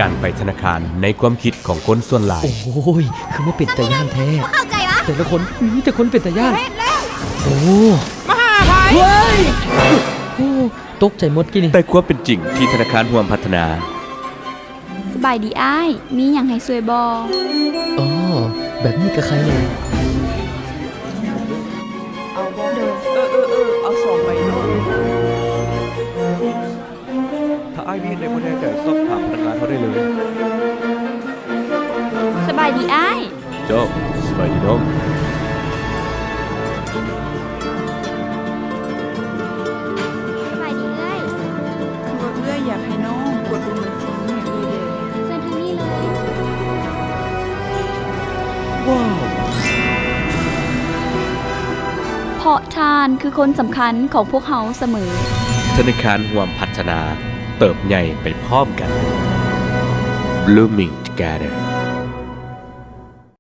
ການໄປທະນາຄານໃນຄວາມຄິດຂອງຄົນສ່ວນຫຼາຍ. ໂອ້ຍ ຄືມາເປັນຕາຢ້ານແທ້. ແຕ່ລະຄົນມີແຕ່ຄົນເປັນຕາຢ້ານ. ໂອ້ ມະຫາໄພ ເຮີ້ຍ ໂອ້ ຕົກໃຈໝົດກີ້ນີ້. ແຕ່ຄວາມເປັນຈິງທີ່ທະນາຄານຮ່ວມພັດທະນາ. ສະບາຍດີອ້າຍ, ມີຫຍັງໃຫ້ຊ່ວຍບໍ່? ອໍ ແບບນີ້ກະໄຄແດ່. ເອີ ເອີ ເອີ ເອົາສອງໃບໂລດ. ຖ້າອ້າຍມີອັນໃດບໍ່ແນ່ໃຈ ສອບຖາມພະນັກງານເຮົາໄດ້ເລີຍ. ສະບາຍດີອ້າຍ. ເຈົ້າ, ສະບາຍດີນ້ອງ. ສະບາຍດີເອື້ອຍ. ຄືວ່າເອື້ອຍຢາກໃຫ້ນ້ອງກວດເບິ່ງບັນຊີນີ້ໃຫ້ເອື້ອຍແດ່. ເຊີນທາງນີ້ເລີຍ. ວ້າວ! ເພາະທ່ານຄືຄົນສຳຄັນຂອງພວກເຮົາສະເໝີ. ທະນາຄານຮ່ວມພັດທະນາ ເຕີບໃຫຍ່ໄປພ້ອມກັນ. Blooming together.